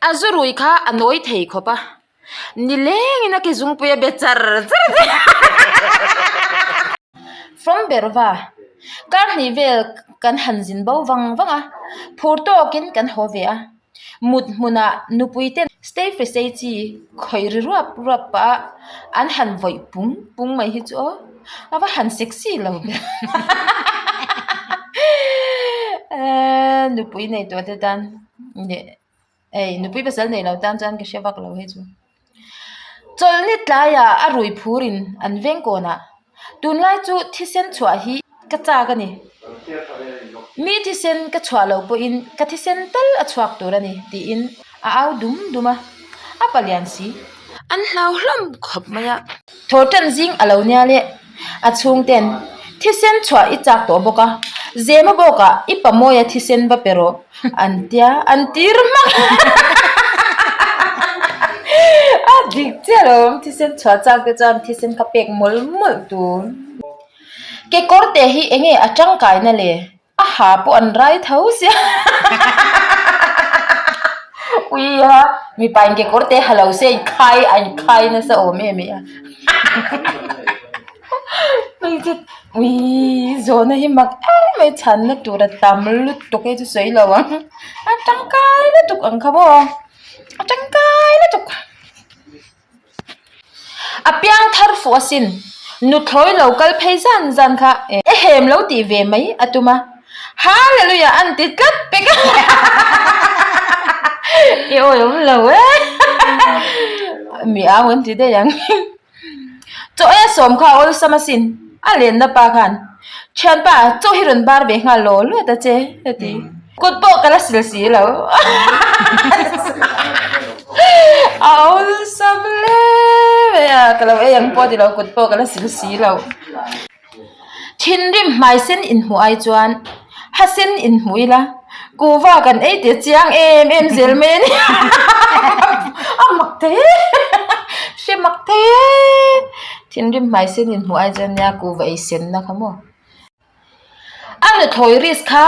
A zurui kha a nawi thei khawp a, nilengin a ke zungpui a be char char a che. From Berva, kar hnih vel kan han zin bo vang vang a, phur tawkin kan haw ve a. Mut hmunah nupui te stay frisei chi khawih ri ruap ruap pah a, an han vawih pung pung mai hi chu aw, a va han sexy lo ber. Nupui nei tawh te tan leh Ei, nupui pasal nei lo tan chuan ka hre vak lo hei chu. Chawlhni tlaiah a rui phurin an veng kawnah, Tunlai chu thisen chhuah hi ka chak a ni. Mi thisen ka chhuah loh pawhin ka thisen tal a chhuak tur a ni, tiin a au dum dum a, a palian si. An hlau hlawm khawp mai a. Thawhṭan zing a lo nia leh a chhungten thisen chhuah i chak tawh bawk a, Zema bawkah i pamawia thisen va pe rawh an tia an tir hmak a dik chiah lo awm thisen chhuah chak te chuan thisen kha pek mawlh mawlh tur. Kekawr te hi enge a tangkaina le? A ha pawh an rai tho sia ui a mipa in kekawr te ha lo se a inkhai a inkhai nasa awm em em a hmeichhe ui zawhna hi mak em mai chhanna tur a tam lutuk hei chu sawi lo ang a tangkai lutuk ang kha maw a tangkai lutuk. A piang thar fuh asin, nuthlawi lo kal phei zan zan kha e hem lo tih ve mai a tum a, Hallelujah an ti tlat pek a, i awi awm lo e, mi au an ti daih ang, chaw ei a sawm kha a awlsam asin, a lenna pa khan Thianpa, chaw hi rawn bar ve nghal law law ta che a ti. Kut pawh ka la sil si lo. A awlsam hle mai a, ka lo ei ang pawh a ti lo, kut pawh ka la sil si lo. Thinrim hmai sen inhmuh ai chuan ha sen inhmuh ila, kuhva kan ei tih a chiang em em zel mai a ni. A mak thei e, hre mak thei e. Thinrim hmai sen inhmuh ai chuan nia kuhva ei senna kha maw. A nuthlawi risk kha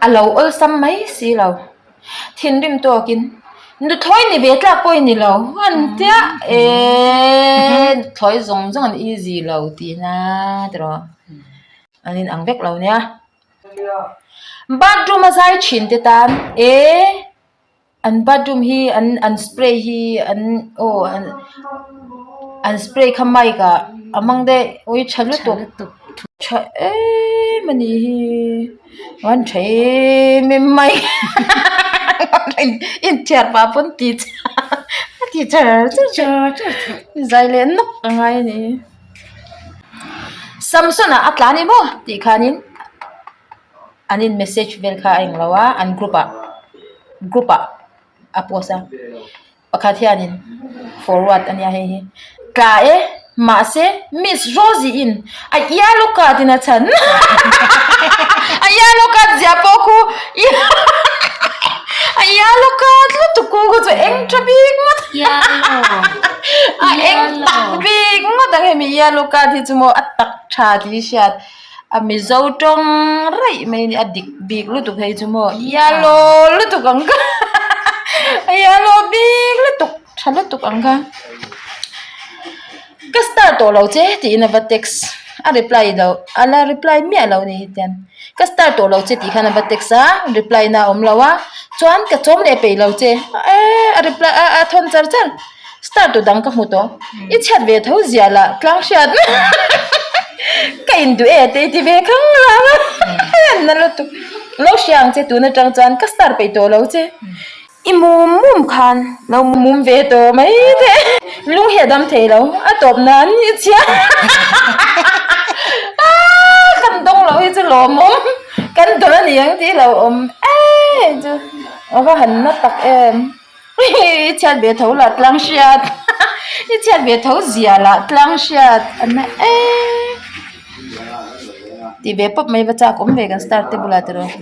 a lo awlsam mai si lo. Thinrim tawkin nuthlawi ni ve tlak pawh i ni lo an tia eee nuthlawi zawng zawng an easy lo tihna tiraw an inang vek lo nia. Bathroom a zai thin te tan eee. An bathroom hi an an spray hi an aw an an spray kha mic ah a hmang daih ui tha lutuk tha em a nih hi an tha em em mai inthiar pah pawn ti a ti char char zai leh nawk a ngai a ni Samson ah a tla a ni maw tih khanin. An in message vel kha a englo a an group ah group ah a post a pakhat hianin forward a nia hei hi tla e mahse miss Rosie in a yellow card in a chhan a yellow card ziah pawh khu a yellow card lutuk khu chu eng tha bik ngawt a eng tak bik ngawt ang hemi yellow card hi chu maw a tak tha tih hriat. A mizo tawng raih mai a ni a dik bik lutuk phei chu maw yellow lutuk ang kha a yellow bik lutuk tha lutuk ang kha ka star tawh lo che tiin a va text a reply loh a la reply miah lo a ni hetiang ka star tawh lo che tih khan a va text a reply na a awm lo a chuan ka chawm leh peih lo che eee a reply a thawn char char. Star tu dang ka hmu tawh. I chhiat ve tho zia lah tlang hriat ka induh e te i ti ve khang lang a na lutuk. Lo hria ang che tun atang chuan ka star peih tawh lo che. I mum mum khan lo mum ve tawh mai te lung hi a dam thei lo a tawp nan i chhia aaa kan dawng loh hi chu lawmawm kan dawlh a ni ang tih lo awm em chu a va han na tak em. I chhiat ve tho lah tlang hriat i chhiat ve tho zia lah tlang hriat a na em tih ve pawp mai va chak awm ve kan star te bulah te rawh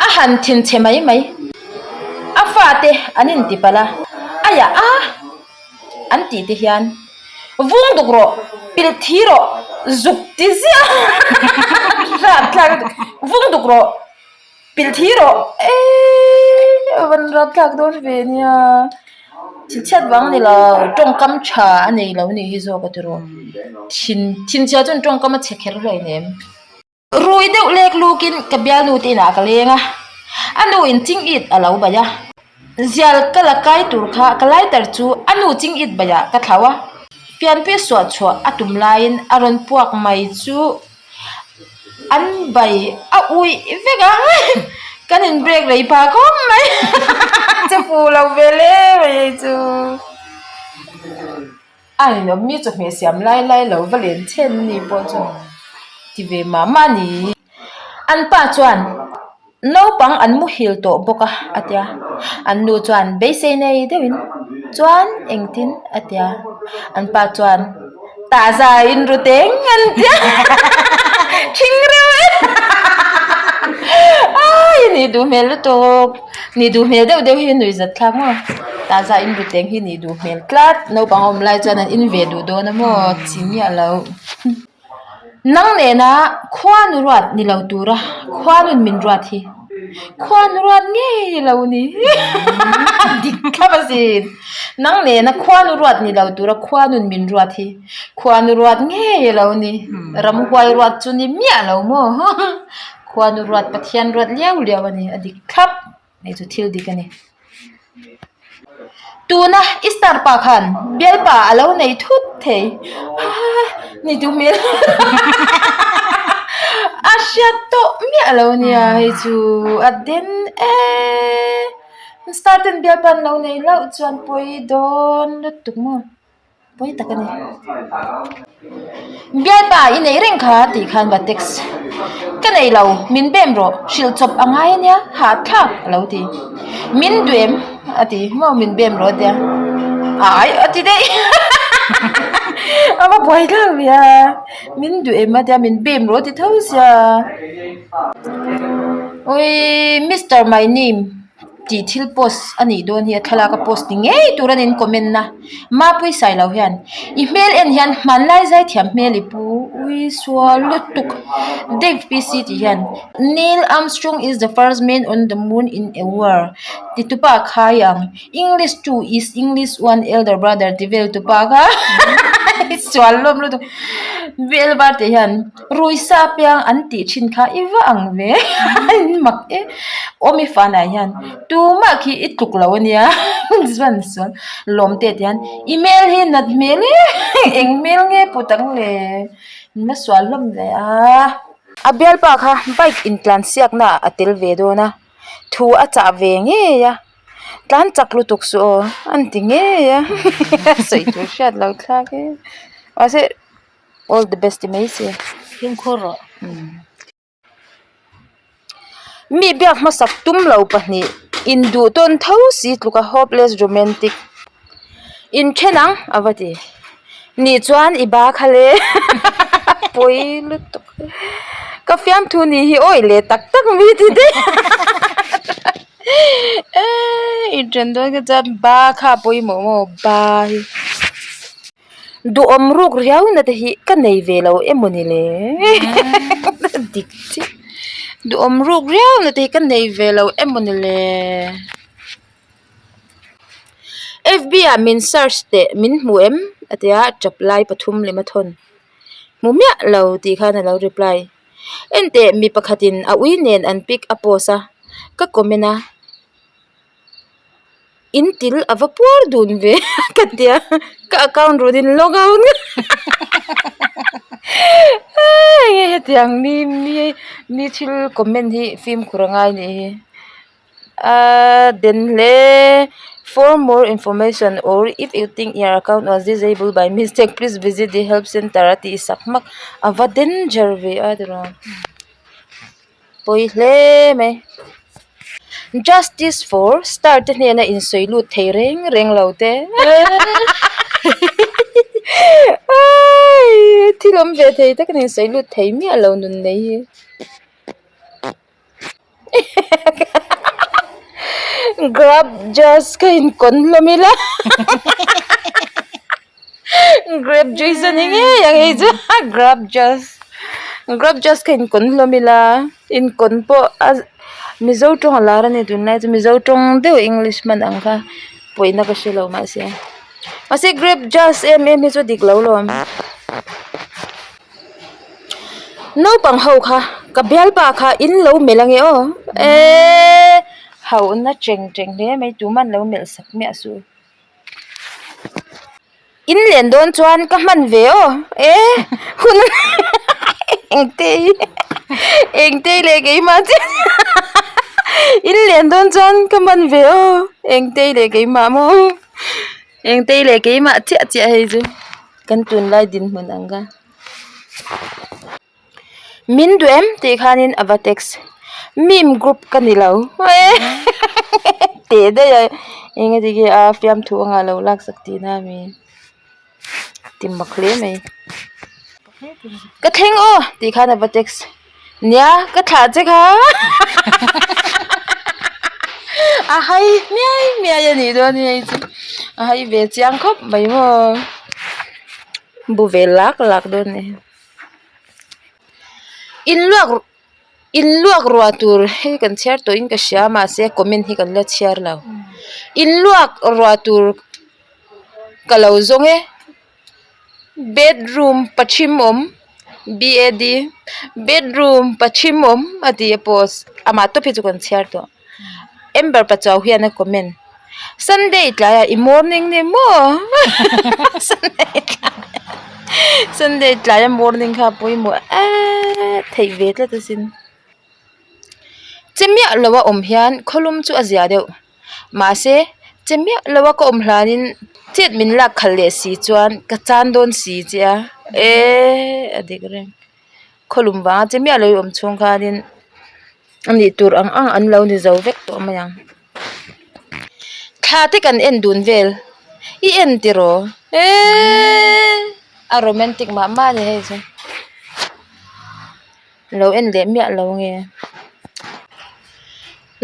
a han thinchhe mai mai a fate an inti palh a aiah a an tih te hian vung duk rawh pilh thi rawh zuk ti ziah vung duk rawh. Pilh thi rawh eeii. A van rapthlak dawn ve nia. Thinchhiat vang a ni lo, tawngkam tha a nei lo nih hi zawk a ti rawh. Thin thinchhia chuan tawngkam a chhe kher hleinem. Rui deuh lek lukin ka bialnu te inah ka leng a, a nu in ching it a lo baih a. Zial ka la kai tur kha ka lighter chu a nu ching it baih ah ka thlauh a. Fianpui suah chhuah a tum laiin a rawn puak mai chu an bai a uih vek a, kan in break rei phah khawp mai che fu lo ve le mai hei chu. A inawm mi chawhmeh siam lai lai lo va len chhen ni pawh chu ti ve mah mah a ni. An pa chuan naupang an muhil tawh bawk a a tia. An nu chuan beisei nei deuhin chuan engtin a tia. An pa chuan tah za in ru teng an tia thing reuh e ai nih duh hmel lutuk. Nih duh hmel deuh deuh hi nuih zat thlak maw tah za in ru teng hi nih duh hmel tlat naupang awm lai chuan an in ve duh dawn a maw chi miah lo nang nena khuanu ruat ni lo tura khuanun min ruat hi khuanu ruat ngei lo ni dik thlap asin nang nena khuanu ruat ni lo tura khuanun min ruat hi khuanu ruat ngei lo ni ramhuai ruat chu ni miah lo maw. Khuanu ruat Pathian ruat liau liau a ni a dik thlap hei chu thil dik a ni. Tuna i star pa khan bialpa a lo nei thut thei ni duh hmel a hriat tawh miah lo nia hei chu a den e star ten bialpa an lo nei hlauh chuan pawi dawn lutuk maw. Pawi tak a ni. Bialpa i nei reng kha tih khan va text ka nei lo, min bem rawh, hrilh chawp a ngai ania, hahthlak a lo ti. Min duem a ti, maw min bem rawh a tia, ai a ti daih a va buai thlak ve a, min duem a tia, min bem rawh a ti tho sia. Awii Mister my name. Tih thil post a nih dawn hi a thlalak a post ni ngei tur a nin comment a Mapui Sailo hian i hmel en hian hmanlai zaithiam hmel i pu ui sual lutuk Dave PC tih hian Neil Armstrong is the first man on the moon in a war ti tupa khai ang English two is English one elder brother ti vel tupa kha sual lawm lutuk vel var tih hian. Rui sa piang an tih thin kha i va ang ve in mak e awm i fanah hian tumah khi i tluk lo ania chuan suan lawm te ti hian i hmel hi nat hmel e eng hmel nge put ang le in la sual hlawm ve a. A bialpa kha bike intlan siakna ah a tel ve dawn a thu a chah ve ngei a tlan chak lutuk suh aw an ti ngei a sawi tur hriat loh thlak e mahse. All the best ti mai se. Fimkhur rawh. Mi biak hmasak tum lo pahnih induh tawn tho si tluk a hopeless romantic inthen ang a va ti. Nih chuan i ba kha le pawi lutuk. Ka fiamthu nih hi awih leh tak tak mi ti daih inthen dawn kha chuan ba kha a pawimawh maw ba hi. Duhawm ruk riau na te hi ka nei ve lo emaw ni le dik chiah duhawm ruk riau na te hi ka nei ve lo emaw ni le fb ah min search teh min hmu em a tia tap lai pathum lem a thawn hmu miah lo tih khan a lo reply enteh mi pakhatin a ui nen an pic a post a ka comment a. In til a va puar dun ve ka tia ka account rawn in log out enge hetiang mi mi mi thil comment hi fimkhur a ngai nih hi ahh den hle for more information or if you think your account was disable by mistake please visit the help center a tih sak hmak a va danger ve a tiraw. Pawi hle mai. Justice for star te hnena insawi lut thei reng reng lo te. Thil awm ve thei tak a ni insawi lut thei miah lo nun nei hi. Grab juice ka inkawn hlawm ila. Grape juice a ni ngei ang hei chu grape juice grape juice kha inkawn hlawm ila inkawn pawh a. Mizo tawng a lar a ni tunlai chu Mizo tawng deuh English hman ang kha pawihna ka hre lo mahse mahse grape juice em em hi chu dik lo lawm. Naupang ho kha ka bialpa kha in lo melh ange aw eeee hauhna cheng cheng hle mai tuman lo melh sak miah suh. In len dawn chuan ka hman ve aw e hun engtei engtei leh keimah chiah in len dawn chuan ka hman ve aw engtei leh keimah maw engtei leh keimah chiah chiah hei chu kan tunlai dinhmun ang kha. Min duh em tih khanin a va text meme group ka ni lo teh daih a eng ati nge a fiamthu anga lo laksak tihna a mi ti mak hle mai ka thleng aw tih khan a va text nia ka thlah che kha a hai miai miai a nih dawn hi hei chu a hai ve chiang khawp mai maw bu ve lak lak dawn a ni. Inluak inluak ruah tur hi kan chhiar tawhin ka hria mahse comment hi kan la chhiar lo inluak ruah tur ka lo zawng e bedroom pathum awm b a d bedroom pathum awm a ti a post amah tawp hi chu kan chhiar tawh Amber Pachuau hian a comment Sunday tlaiah i morning ni maw Sunday tlaiah Sunday tlaia morning kha a pawimawh eeee theih ve tlat asin che miah lo a awm hian khawlum chu a zia deuh mahse che miah lo a ka awm hlanin chet min lak khalh leh si chuan ka chan dawn si che a eeee a dik reng. Khawlum vanga che miah lo i awm chhung khanin a nih tur ang ang an lo ni zo vek tawh mai ang. Thla te kan en dun vel i en tiraw eeee a romantic mah mah a ni hei chu lo en leh miah lo nge.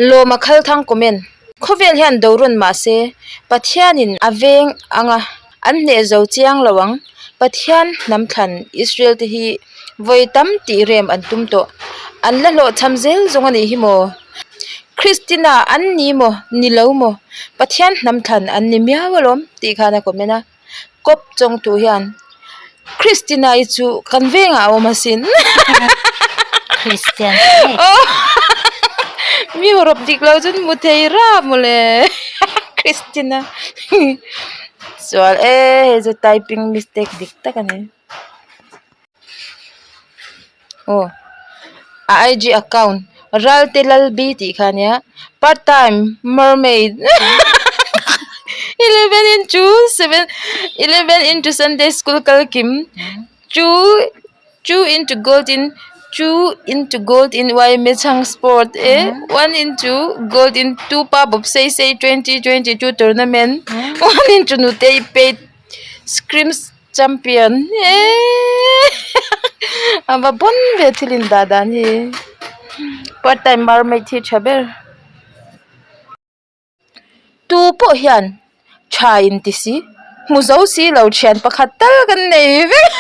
Lawma khalthang comment. Khawvel hian do rawn mah se, Pathianin a veng ang a, an hneh zo chiang lo ang. Pathian hnam thlan Israel te hi vawi tam tih rem an tum tawh. An la hlawhchham zel zawng a nih hi maw? Christina an ni maw? Ni lo maw? Pathian hnam thlan an ni miau alawm tih khan a comment a. Kawp chawngtu hian Christina-i chu kan vengah a awm asin. Christian Mi hawrawp dik lo chu mu thei rap mawle Christina sual e hei chu typing mistake dik tak a ni. Aw a IG account Ralte Lalbi tih kha ania part time mermaid 11 into 7 11 into sunday school kal kim two two into gold in two into gold in yma chhang sport e one into gold in two pa bawp sei sei 2022 tournament one into nutei paid scrims. Champion eeeee a va bawn ve thil in dah dan hi part time mermaid hi tha ber tu pawh hian tha in ti si hmu zo si lo thian pakhat tal kan nei vek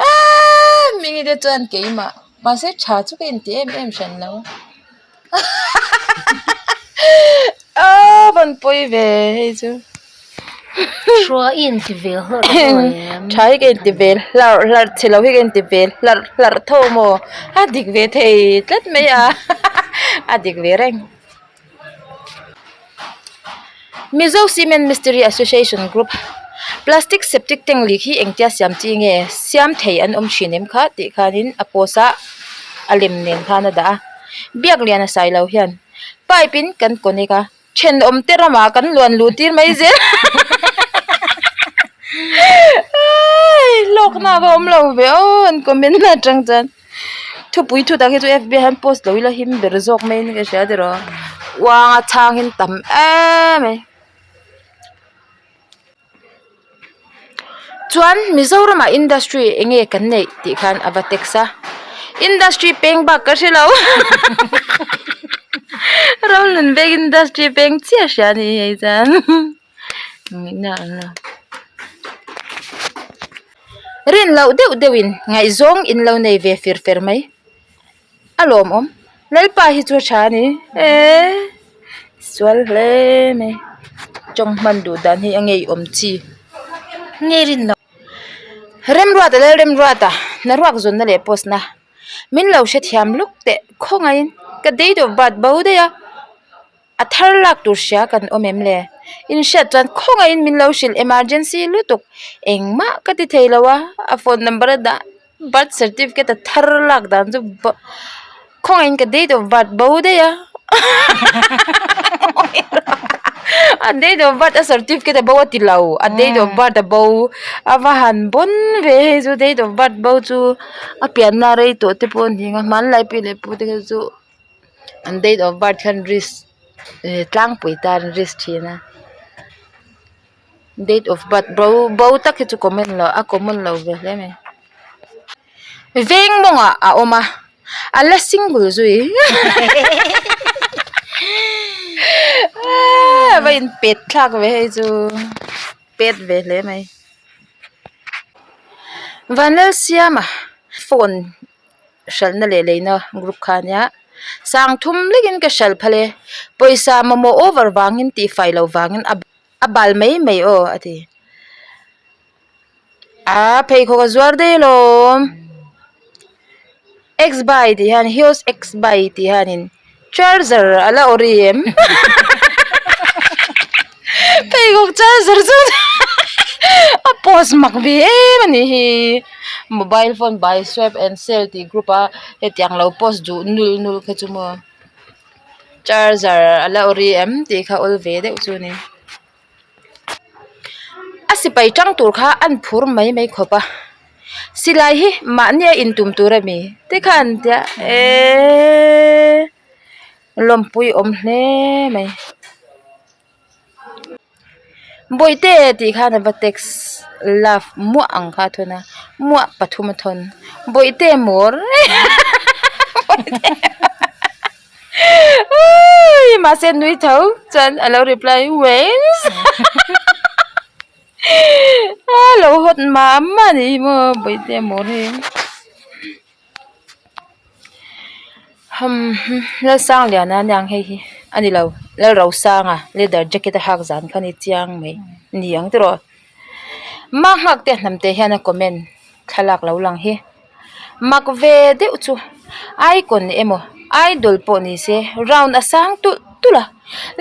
aaa hming te chuan keimah mahse tha chu ka inti em em hran lo. Aaa van pawi ve hei chu Hruai i inti ve hlarh hlarh em? Tha hi ka inti ve hlarh hlarh chhe lo hi ka inti ve hlarh hlarh tho maw a dik ve thei tlat mai a a dik ve reng. Mizo Cement Mistiri Association Group Plastic Septic Tank lih hi engtia siam chi nge siam thei an awm thin em kha tih khanin a post a a lem nen khan a dah a biak lian a sai lo hian pipe in kan connect a thenawm te ramah kan luan luh tir mai zel hlawkna a va awm lo ve aw an comment na atang chuan. Thupui thu tak hi chu fb ah hian post lo ila him ber zawk mai in ka hria tiraw uang a chhang hi an tam em mai chuan Mizoram ah industry eng nge kan neih tih khan a va text a industry peng bak ka hre lo Ramhlun veng industry peng chiah hria a ni hei chuan Rin loh deuh deuhin ngaihzawng in lo nei ve fir fer mai. A lawmawm. Lalpa hi chu a tha a ni eee sual hle mai tawng hman duh dan hi a ngeiawm chi. Nge rin loh. Remruata leh Remruata hna ruak zawnna leh post na min lo hrethiam luk teh khawngaihin ka date of birth bo daih a. A thar lak tur hria kan awm em le? Inhriat chuan khawngaihin min lo hrilh emergency lutuk engmah ka ti thei lo a, a phone number a dah birth certificate a thar lak dan chu khawngaihin ka date of birth bo daih a a date of birth a certificate a bo a ti lo a date of birth a bo a va han bawn ve hei chu date of birth bo chu a pianna rei tawh te pawh a ni ang a hmanlai pi leh pu te kha chu. An date of birth hian risk eh tlangpui tan risk thin a date of birth bo bo tak hi chu comment loh a common lo ve hle mai veng mawngah a awm a a la single zui a va in pet thlak ve hei chu pet ve hle mai Vanlalsiama phone. hralhna leh leina group kha ania sang thum lekin ka hralh phal e pawisa mamawh over vangin tihfai loh vangin a a bal mai mai aw a ti a pheikhawk a zuar daih alawm x by tih hian hios x by tih hianin charger a la awri em pheikhawk charger chu a post mak ve em a nih hi mobile phone buy swap and sell tih group a hetiang lo post duh nul nul kha chu maw charger a la awri em tih kha awl ve deuh chu a ni. A sipai tang tur kha an phur mai mai khawp a silai hi mahni a intum tur a mi te kha an tia eeee lawmpui awm hle mai bawihte tih khan a va text love muah ang kha a thawn a muah pathum a thawn bawihte maw Mahse nui tho chuan a lo reply wings a lo hawt mah mah a nih hi maw bawihte maw hei Lalsangliana aniang hei hi a ni lo Lalrosanga leather jacket a hak zan kha a ni chiang mai ni ang tiraw mah nghak te hnam te hian a comment thlalak lo lang hi. Mak ve deuh chu icon emaw idol pawh ni se round a sang tulh tulh a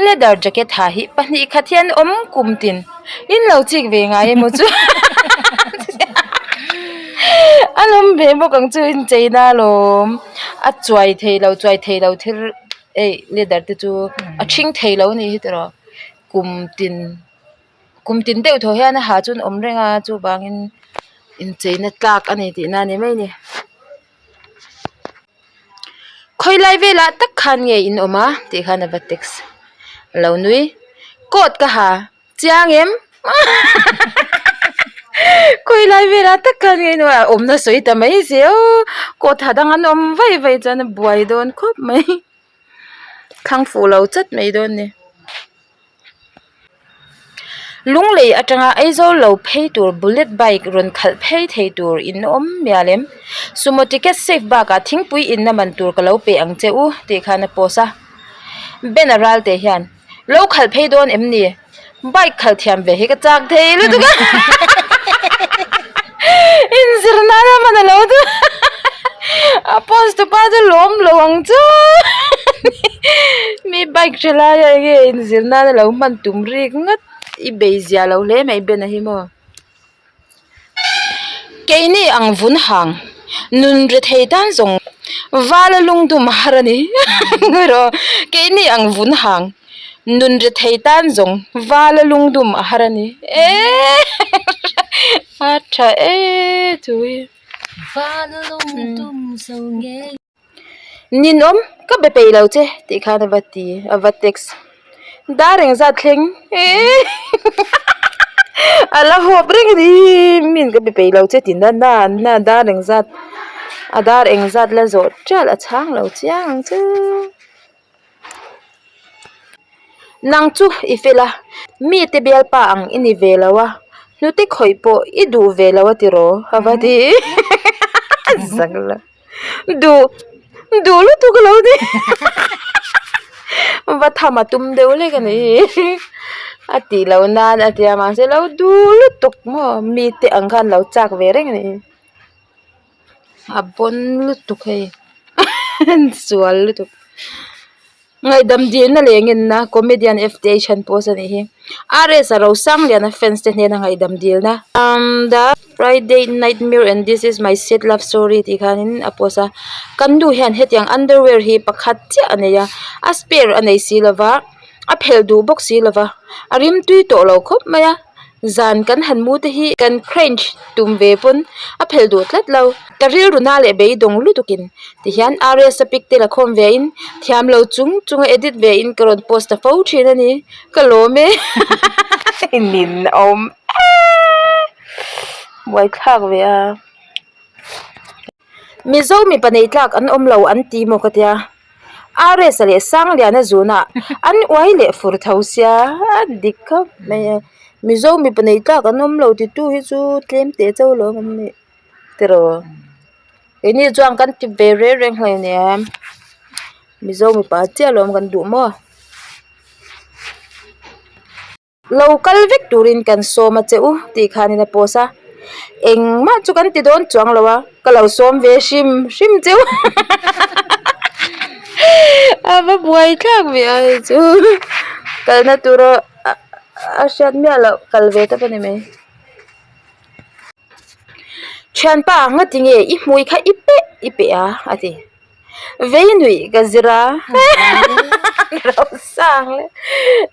leather jacket ha hi pahnih khat hian awm kum tin in lo chik ve ngai emaw chu a lawm ve bawk ang chu inchei na alawm a chuai thei lo chuai thei lo thil hei leather te chu a ṭhing thei lo a nih hi tiraw kum tin. Kum tin deuh thaw hian a ha chu an awm reng a chuvangin incheina tlak a ni tihna a ni mai a ni. Khawilai velah tak khan nge in awm a tih khan a va text a lo nui coat ka ha chiang em khawilai velah tak khan nge in awm a awmna sawi ta mai zel coat ha dang an awm vaih vaih chuan a buai dawn khawp mai thlang fuh lo chat mai dawn a ni. Lunglei atanga Aizawl lo phei tur bullet bike rawn khalh phei thei tur in awm mial em? Sumo ticket safe bakah thingpui inna man tur ka lo pe ang che u tih khan a post a. Ben a ral teh hian lo khalh phei dawn em ni? Bike khalh thiam ve hi ka chak thei lutuk a inzir nana hman a lo duh a post tupa chu lawm lo ang chu mi bike hre laia enge inzir nana lo hman tum rik ngawt i bei zia lo hle mai Ben a hi maw. Keini ang vun hang nun ri thei tan zawng vala lungdum a har a ni erawh keini ang vun hang nun ri thei tan zawng vala lungdum a har a ni eee a tha e chu hi. Ninawm ka be peih lo che tih khan a va ti a va text dar engzat thleng a la hawp reng a ni min ka be peih lo che tih na na na dar engzat a dar engzat la zawh ṭalh a chhang lo chiang ang chu. Nang chu i fel a, mite bialpa ang i ni ve lo a, hnute khawih pawh i duh ve lo a tiraw a va ti zak lo. Duh. Duh lutuk a lo ni. Va tham a tum deuh lek a nih hi. A tih loh nan a tia mahse lo duh lutuk maw mite ang khan lo chak ve reng a nih hi. A bawn lutuk hei sual lutuk. Ngaihdam dilna leh ngenna comedian FTH han post a nih hi. RS a Rosangliana fans te hnena ngaihdam dilna. The Friday nightmare and this is my sad love story tih khanin a post a. Kan nu hian hetiang underwear hi pakhat chiah a nei a, a spare a nei si lova, a phelh duh bawk si lova, a rimtui tawh lo khawp mai a. Zan kan han mu te hi kan crange tum ve pawn a phelh duh tlat lo. Ka rilru na leh beidawng lutukin tihian RS a pic te la khawm ve in thiam lo chung chung a edit ve in ka rawn post ta fo thin a ni. Ka lawm e nin awm e buaithlak ve a. Mizo mipa nei tlak an awm lo an ti maw ka tia. RS-a leh Sangliana zunah an uai leh fur tho sia a dik khawp mai a. Mizo mipa nei tlak an awm lo titu hi chu tlem teh chauh lo awm nih tiraw. Keini chuan kan ti ve reng reng hlei nia Mizo mipa chiah lo awm kan duh maw. Lo kal vek turin kan sawm a che u tih khanin a post a, engmah chu kan ti dawn chuang lo a, ka lo sawm ve hrim hrim che u a va buai thlak ve a hei chu kalna tura a hriat miah loh kal ve tawp a ni mai. Thianpa ngatinge i hmui kha i peh i peh a a ti. Vei nuih ka zir a Rosang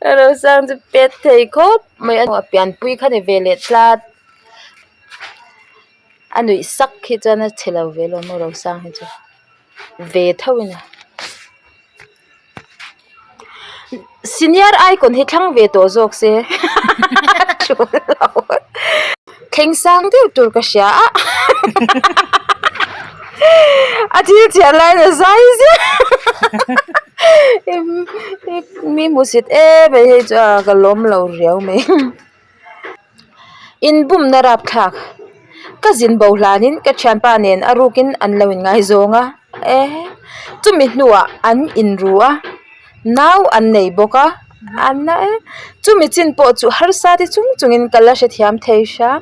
le Rosang chu pet thei khawp mai a pianpui kha ni ve leh tlat a nuih sak hi chuan a chhe lo ve lo maw Rosang hi chu ve tho in a. Senior icon hi thlang ve tawh zawk se thleng sang deuh tur ka hria a a thil chhiar laiin a zai ziah mi hmusit em mai hei chu a ka lawm lo riau mai. Inbumna rapthlak ka zin bo hlanin ka thianpa nen a rukin an lo inngaizawng a ehe chumi hnuah an inru a nau an nei bawk a an na e chumi chin pawh chu harsa ti chung chungin ka la hrethiam thei hram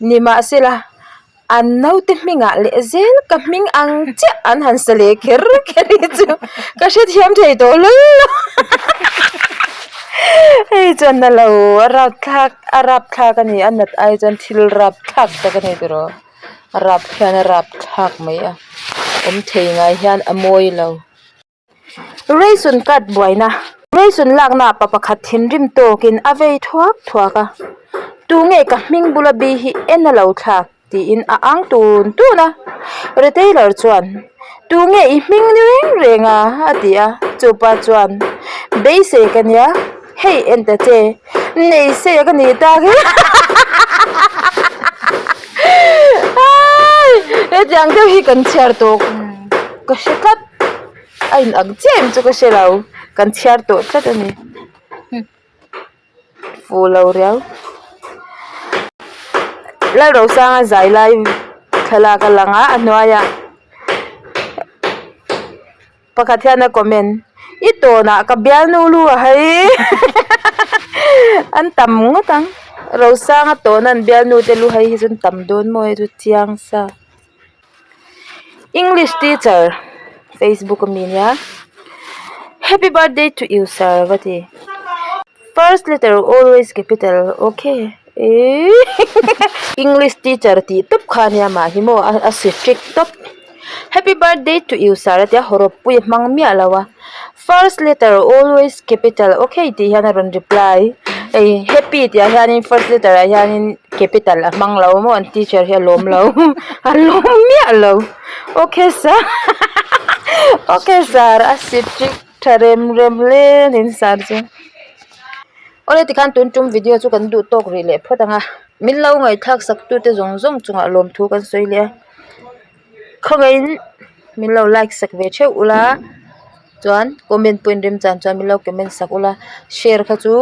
nimahsela. An naute hmingah leh zel ka hming ang chiah an han sa leh kher kher hi chu ka hrethiam thei tawh hlul lo hei chuan na lo a rapthlak a rapthlak a ni a nat ai chuan thil rapthlak tak a ni tiraw a rap hian a rapthlak mai a awm thei ngai hian a mawi lo. Ration card buaina Ration lakna pa pakhat thinrim tawkin a vei thuak thuak a, Tunge ka hming bula bi hi en a lo thlak? tiin a ang tun tun a. Retailer chuan, Tunge i hming ni reng reng a? a ti a. Chupa chuan, Beisei ka nia, hei en ta che, nei sei a ka nih tak hi. Hetiang deuh hi kan chhiar tawh ka hre tlat. A in ang chiah em chu ka hre lo kan chhiar tawh tlat a ni fuh lo riau Lalrosanga zai lai thlalak a lang a a hnuaiah pakhat hian a comment i tawnah ka bialnu lu a hai an tam ngawt ang Rosanga tawna an bialnu te lu hai hi chu an tam dawn maw hei chu chiang sa. English teacher facebook ami nia happy birthday to you sir va ti first letter always capital okay english teacher tih tawp kha ania mah hi maw a strict tawp happy birthday to you sir a tia hawrawp pui a hmang miah lo a first letter always capital okay tih hian a rawn reply hei happy tih ah hianin first letter ah hianin capital a hmang lo maw an teacher hi a lawm lo a lawm miah lo okay sir okay sir a strict tha rem rem hle a ni sir chu awle tikhan tun tum video chu kan duh tawk rih leh phawt ang a min lo ngaihthlak sak tute zawng zawng chungah lawmthu kan sawi leh a. Khawngaihin min lo like sak ve theuh ula chuan comment pawhin remchan chuan min lo comment sak ula share kha chu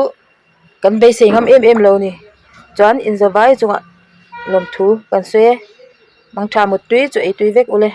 kan beisei ngam em em lo a ni chuan inzawvai chungah lawmthu kan sawi e mangtha muttui chu ei tui vek ule.